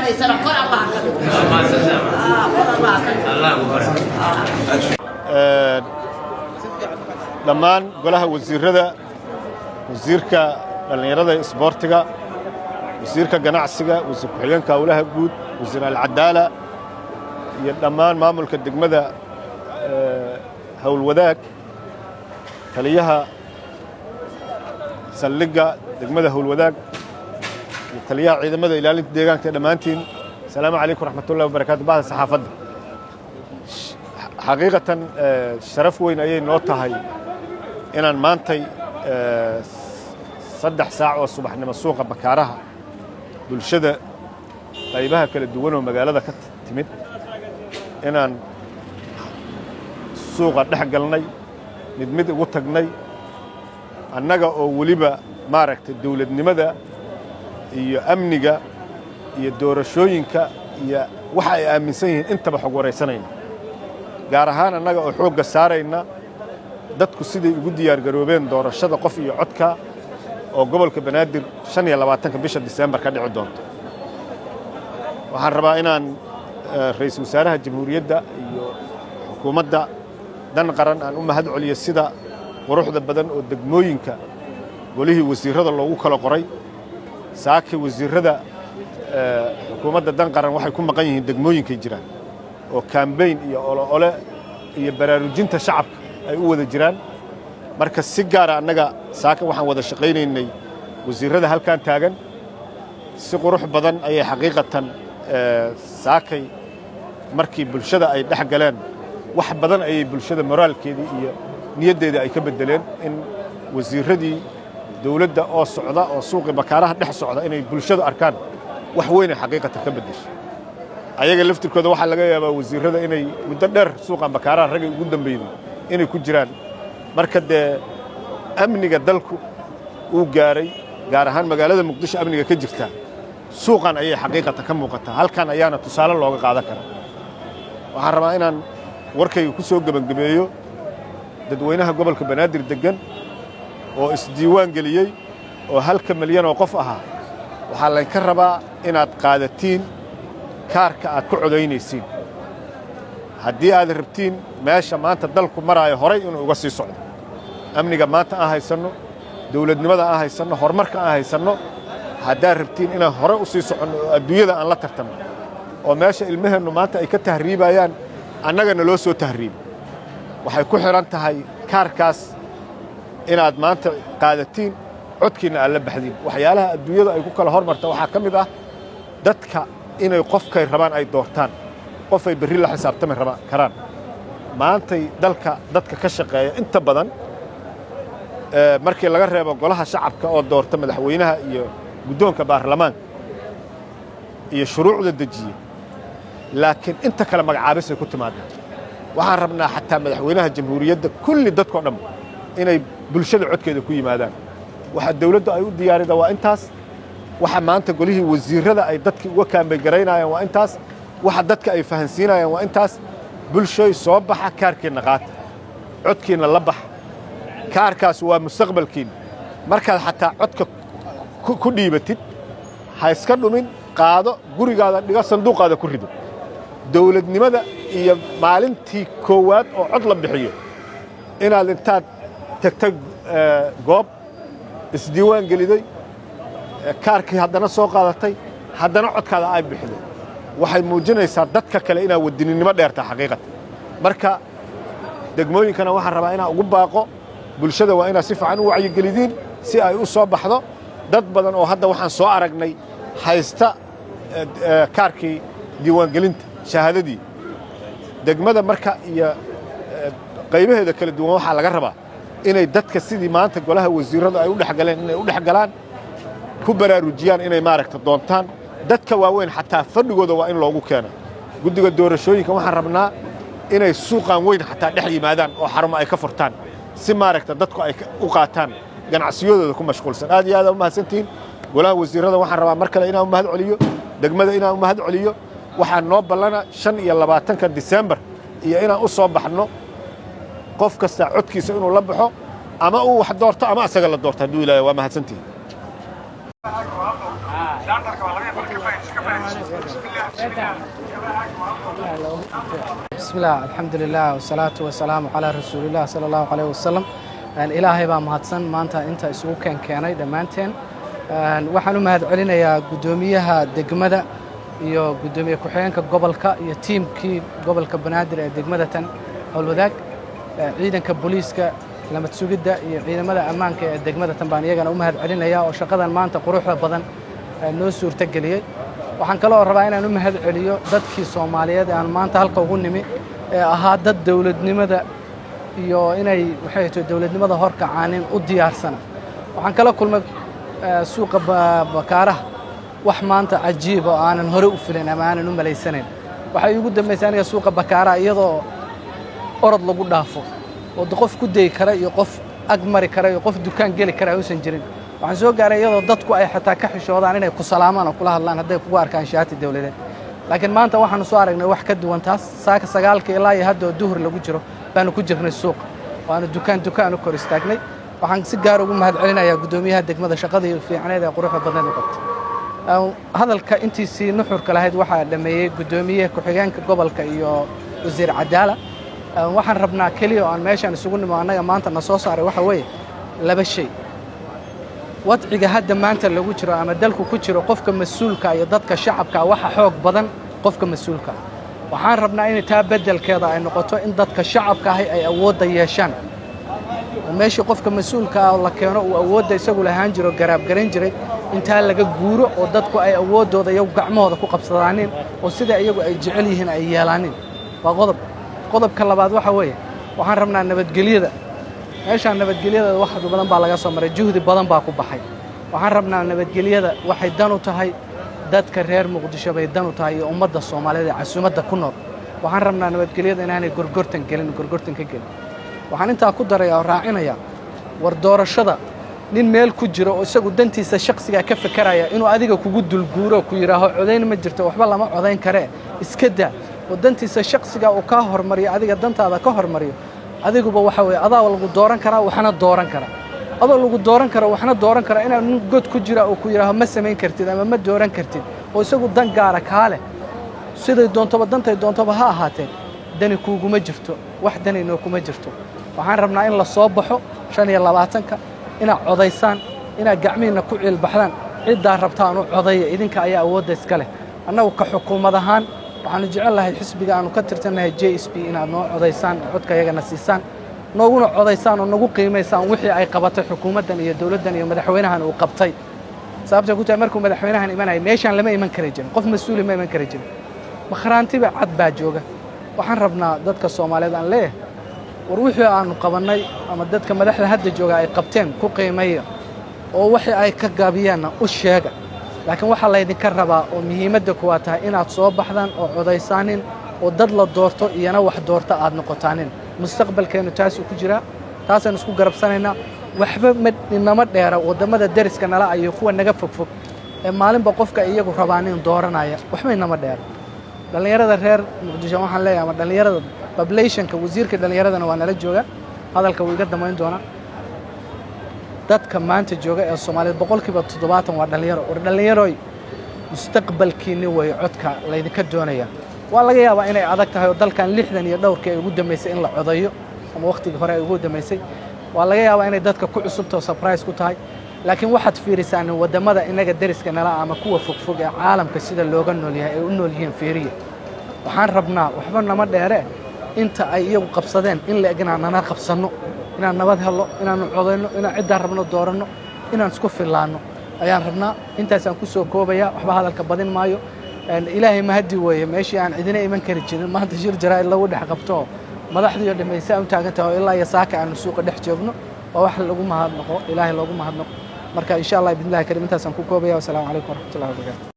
Dadaalaysana kor Allah ka dhigo. Kor Allah ka dhigo. Dhammaan golaha wasiirada, wasiirka dhallinyarada ee isboortiga, wasiirka ganacsiga, wasiir ku-xigeenka howlaha guud, wasiir Alcadaala iyo dhammaan maamulka degmada Howlwadaag, taliyaha saldhigga degmada Howlwadaag iyo taliyaha ciidamada ilaalinta deegaanka, dhammaantiin asalaamu calaykum waraxmatullahi wabarakaatu. Bahda saxaafadda, xaqiiqatan sharaf weyn ayay noo tahay inaan maantay 3 saac oo subaxnimo suuqa Bakaaraha bulshada qaybaha kala duwan oo magaalada ka timid inaan suuqa dhex galnay, mid mid ugu tagnay, annaga oo weliba maaragtay dawladnimada iyo amniga iyo doorashooyinka iyo waxa ay aaminsan yihiin intaba xog waraysanayna, gaar ahaan annaga oo xoogga saarayna dadku siday ugu diyaargaroobeen doorashada qof iyo codka oo gobolka Banaadir 25-ka bisha Diseembar ka dhici doonto. Waxaan rabaa inaan ra'iisul wasaaraha jamhuuriyadda iyo xukuumadda Dan Qaran aan u mahad celiyo sida quruxda badan oo degmooyinka golihii wasiirrada loogu kala qoray. Saakay wasiirrada xukuumadda Dan Qaran waxay ku maqan yihiin degmooyinkay jiraan oo kambayn iyo olo-ole iyo baraarujinta shacabka ay u wada jiraan. Marka si gaara annaga saaka waxaan wada shaqaynaynay wasiirrada halkan taagan. Si qurux badan ayay xaqiiqatan saakay markii bulshada ay dhex galeen wax badan ayay bulshada moraalkeedii iyo niyaddeedii ay ka beddeleen in wasiirradii dawladda oo socda oo suuqii Bakaaraha dhex socda inay bulshadu arkaan wax weynay xaqiiqatan ka beddeshay. Ayaga laftirkooda waxaa laga yaabaa wasiirrada inay muddo dheer suuqan Bakaaraha raggay ugu dambeeyey inay ku jiraan. Marka dee amniga dalku uu gaaray, gaar ahaan magaalada Muqdisho amniga ka jirta suuqan ayay xaqiiqatan ka muuqataa, halkan ayaana tusaale looga qaadan karaa. Waxaan rabaa inaan warkayga ku soo gebangabeeyo dadweynaha gobolka Banaadir deggan oo isdiiwaan geliyey oo 1 milyan oo qof ahaa, waxaa laynka rabaa inaad qaadatiin kaarka aad ku codaynaysiin haddii aad rabtiin meesha maanta dalku maraayo horay inuu uga sii socdo. Amniga maanta aan haysanno, dawladnimada aan haysanno, horumarka aan haysanno, haddaad rabtiin inaan hore u sii soconno oo adduunyada aan la tartanno oo meesha ilmaheennu maanta ay ka tahriibayaan annagana loo soo tahriibo, waxay ku xidhan tahay kaarkaas inaad maanta qaadatiin, codkiinna aad la baxdiin. Waxyaalaha adduunyada ay ku kala hormarta waxaa ka mid ah dadka inay qofkay rabaan ay doortaan, qofay berri la xisaabtami karaan. Maantay dalka dadka ka shaqeeya inta badan markii laga reebo golaha shacabka oo doorta madaxweynaha iyo guddoonka baarlamaanka iyo shuruucda dejiye, laakiin inta kale magacaabisay ku timaadaan. Waxaan rabnaa xataa madaxweynaha jamhuuriyadda kulli dadkao dhan inay bulshada codkeeda ku yimaadaan. Waxa dawladdu ay u diyaarida waa intaas, waxa maanta golihii wasiirrada ay dadkii uga kaambay-garaynayaan waa intaas, waxa dadka ay fahansiinayaan waa intaas. Bulshoy, soo baxa, kaarkiinna qaata, codkiinna la baxa. Kaarkaas waa mustaqbalkiinna. Markaad xataa codka ku dhiibatid ha iska dhumin, qaado, gurigaada dhigo, sanduuqaada ku rido. Dawladnimada iyo maalintii koowaad oo cod la bixiyo inaad intaad tagtay goob isdiiwaan geliday, kaarkii haddana soo qaadatay, haddana codkaada ay bixiday, waxay muujinaysaa dadka kale inaad wadininimo dheertaa xaqiiqatan. Marka degmooyinkana waxaan rabaa inaan ugu baaqo bulshada waa inaad si fiican u wacyigelidiin si ay u soo baxdo. Dad badan oo hadda waxaan soo aragnay haysta kaarkii diiwaangelinta, shahaadadii degmada. Marka iyo qaybaheeda kala duwan waxaa laga rabaa inay dadka sidii maanta golaha wasiirradu ay u dhex galeen inay u dhex galaan, ku baraarujiyaan inay maaragta doontaan. Dadka waaweyn xataa fadhigooda waa in loogu keena. Guddiga doorashooyinka waxaan rabnaa inay suuqan weyn xataa dhex yimaadaan oo xarumo ay ka furtaan si maaragta dadku ay u qaataan ganacsiyadooda ku mashquulsan. Aad iyo aad aa u mahadsantihiin. Golaha wasiirrada waxaan rabaa mar kale inaan u mahad celiyo, degmada inaan u mahad celiyo. Waxaa noo ballana 25-ka Disembar iyo inaan u soo baxno qof kasta codkiisa inuu la baxo ama uu wax doorto ama asaga la doorto hadduu Ilaahay. Waa mahadsantihiin. Bismillaah, alxamdulilah, wasalaatu wasalaamu calaa rasuulilah, sala Allahu caleyh wasalam. Ilaahay baa mahadsan maanta inta isugu keenay dhammaanteen. Waxaan u mahad celinayaa guddoomiyaha degmada iyo guddoomiye ku-xigeenka gobolka iyo tiimkii gobolka Banaadir ee degmada tan Howlwadaag, ciidanka booliiska, nabad sugidda iyo ciidamada ammaanka ee degmada tan baan iyagana u mahad celinayaa oo shaqadan maanta quruxda badan noo suurtogeliyey. Waxaan kaloo rabaa inaan u mahad celiyo dadkii Soomaaliyeed ee aan maanta halka ugu nimi, ee ahaa dad dowladnimada iyo inay waxay tahay dowladnimada horkacaanin u diyaarsana. Waxaan kala kulmay suuqa Bakaaraha wax maanta cajiib oo aanan hore u filin ama aanan u malaysanayn. Waxay iigu dambaysay aniga suuqa Bakaaraha iyadoo orod lagu dhaafo oo qof ku dayi kara iyo qof ag mari kara iyo qof dukaan geli kara uusan jirin. Waxaan soo gaaray iyadoo dadku ay xataa ka xishoodaan inay ku salaamaan oo kula hadlaan hadday kugu arkaan shaati dowladeed. Laakiin maanta waxaanu soo aragnay wax ka duwan taas. Saaka 9-ka ilaa iyo hadda oo duhur lagu jiro baanu ku jirnay suuqa, waanu dukaan dukaan u kor istaagnay. Waxaan si gaar ugu mahad celinayaa guddoomiyaha degmada shaqadii fiicneed ee quruxda badneed u qabtay. Hadalka intiisii nuxurka lahayd waxaa dhameeyey guddoomiye ku-xigeenka gobolka iyo wasiir Cadaala. Waxaan rabnaa keliya oo aan meeshaan isugu nimo annaga maanta na soo saaray waxa weeye laba shay. Wadciga hadda maanta lagu jiro ama dalku ku jiro, qofka mas-uulka iyo dadka shacabka waxa xoog badan qofka mas-uulka. Waxaan rabnaa in taa beddelkeeda ay noqoto in dadka shacabka ahi ay awoodda yeeshaan, oo meeshii qofka mas-uulka ah la keeno uu awoodda isagu lahaan jiro, garaabgarayn jiray, intaa laga guuro oo dadku ay awooddooda iyagu gacmahooda ku qabsadaanin oo sida iyagu ay jecel yihiin ay yeelaanin. Waa qodob. Qodobka labaad waxa weeye, waxaan rabnaa nabadgelyada. Meeshaan nabadgelyada wax badan baa laga soo maray, juhdi badan baa ku baxay. Waxaan rabnaa nabadgelyada waxay dan u tahay dadka reer Muqdisho bay dan u tahay iyo ummadda Soomaaliyeed ee casuumadda ku nool. Waxaan rabnaa nabadgelyada inaanay gorgortan gelin, gorgortan ka gelin. Waxaan intaa ku daraya oo raacinayaa, war doorashada nin meel ku jiro oo isagu dantiisa shakhsigaa ka fekeraya inuu adiga kugu dulguuro, ku yidhaaho codayn ma jirto, waxba lama codayn karee, iska daa, oo dantiisa shakhsiga uu kaa hormariyo, adiga dantaada ka hormariyo, adiguba waxa weeye adaa lagu dooran karaa waxna dooran karaa, adoo lagu dooran karo waxna dooran kara, inaa nin god ku jira oo ku yidhaaho ma samayn kartid ama ma dooran kartid, oo isagu dan gaara kaa leh, siday doontoba dantay doontoba ha ahaatee, dani kuuguma jirto, wax dani nookuma jirto. Waxaan rabnaa in la soo baxo 25-ka, inaad codaysaan, inaad gacmihiinna ku ciilbaxdaan, ciddaa rabtaan u codaya, idinka ayaa awoodda iska leh. Annagu ka xukuumad ahaan waxaanu jecel lahay xisbiga aanu ka tirsannahay JSP inaad noo codaysaan, codka iyagana siisaan, nooguna codaysaan oo nagu qiimaysaan wixii ay qabatay xukuumaddan iyo dowladdan iyo madaxweynahan uu qabtay. Sababtay ku tahay, markuu madaxweynahan imanayay meeshaan lama iman kari jirin, qof mas-uuli ma iman kari jirin, makhraantiba cad baa jooga. Waxaan rabnaa dadka Soomaaliyeed aan leeyahay, war wixii aanu qabannay ama dadka madaxda hadda jooga ay qabteen ku qiimeeya, oo wixii ay ka gaabiyaanna u sheega. Laakiin waxaa laydinka rabaa oo muhiimadda kuwaa tahay inaad soo baxdaan oo codaysaanin oo dad la doorto iyana wax doorta aad noqotaanin. Mustaqbalkeennu taasuu ku jiraa, taasaynu isku garabsanaynaa. Waxba ma inama dheera waddamada deriska nala iyo kuwa naga fogfog ee maalinba qofka iyagu rabaanin dooranaya, waxba inama dheera. Dhallinyarada reer Muqdisho waxaan leeyahay, ama dhallinyarada populationka, wasiirka dhallinyaradana waa nala jooga, hadalka wuu iga damayn doonaa. Dadka maanta jooga ee Soomaaliyeed 70% waa dhallinyaro. War dhallinyaroy, mustaqbalkiinni way codka laydinka doonaya. Waa laga yaabaa inay adag tahay oo dalkan 60 iyo dhowrkii ay ugu dambaysay in la codayo ama wakhtigii hore ay ugu dambaysay. Waa laga yaabaa inay dadka ku cusubtao surprise ku tahay, laakiin waxaad fiirisaan waddamada inaga deriska nala ama kuwa fogfog ee caalamka sida looga nool yahay ay u nool yihiin fiiriya. Waxaan rabnaa waxba nama dheere inta ay iyagu qabsadeen in la eg inaan nana qabsanno, inaan nabad hello, inaannu codayno, inaan ciddaan rabno dooranno, inaan isku fillaanno ayaan rabnaa. Intaasaan ku soo koobaya, waxba hadalka badin maayo. Ilaahay mahadi weeye meeshii aan cidina iman kari jirin maanta shir jaraa'id lagu dhex qabto, madaxdiiyo dhammayse aan u taagan tahay, oo ilaa iyo saaka aanu suuqa dhex joogno, waa wax lagu mahadnaqo, Ilaahay loogu mahadnaqo. Marka insha Allah, bidnillahi karim, intaasaan ku koobaya. Wasalaamu calaykum waraxmatullahi wabarakatu.